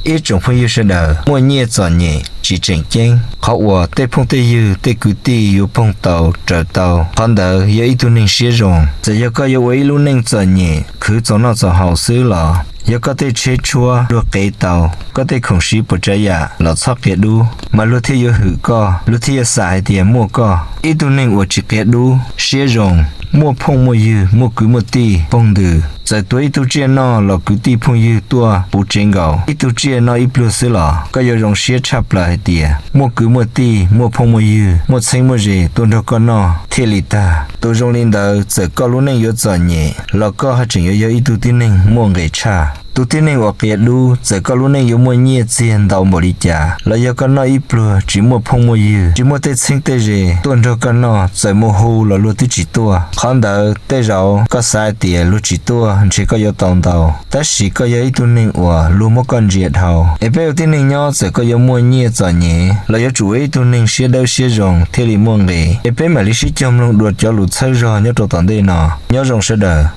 Ib tsoom phooj ywg sawv daws, muaj nyiaj txom nyem tsis tseem ceeb. Qhov uas tej phooj tej ywg tej kwv tij yuav poog tau raws tau, qhov ntawd yog ib tug neeg siab zoo. Txawm yog koj yuav ua ib lub neej txom nyem khwv txaus noj txaus haus xwb los, yog koj tej tsheb tshuab luag qev tau, koj tej khoom siv puas tsav yam los txhob qia dub, mas luag thiaj yuav hwm koj, luag thiaj yuav xam hais tias muaj koj. Ib tug neeg uas tsis qia dub, siab zoo, muaj phooj muaj ywg, muaj kwv muaj tij poog ntws, txawm tuav ib tug tsiaj noj los kwv tij phooj ywg tuaj puv tsev nkaus. Ib tug tsiaj noj ib pluag xwb los koj yuav zoo siab tshaj plaws hais tias muaj kwv muaj tij, muaj phooj muaj ywg, muaj txheeb muaj ze tuaj nrog koj noj thiaj li tag. Tus zoo li ntawd, txawm koj lub neej yuav txom nyem los koj haj tseem yuav yog ib tug tib neeg muaj nqis tshaj. Tus tib neeg uas qia dub, txawm koj lub neej yuav muaj nyiaj txiag ntau npaum li cas los yog koj noj ib pluag tsis muaj phooj muaj ywg, tsis muaj tej txheeb tej ze tuaj nrog koj noj, txawm mus hu los luag twb tsis tuaj. Qhov ntawd tej zaum koj xav hais tias luag tsis tuaj ntshe koj yuav tau ntau, tab sis koj yog ib tug neeg uas luag muab koj ntsia dhau. Es peb ua tib neeg nyob, txawm koj yuav muaj nyiaj txom nyem los yuav tsum ua ib tug neeg siab dawb siab zoo thiaj li muaj nqis. Es peb mam li sib cog mloog dua cov lus txhawb zog nyob rau tom ntej no. Nyob zoo sawv daws.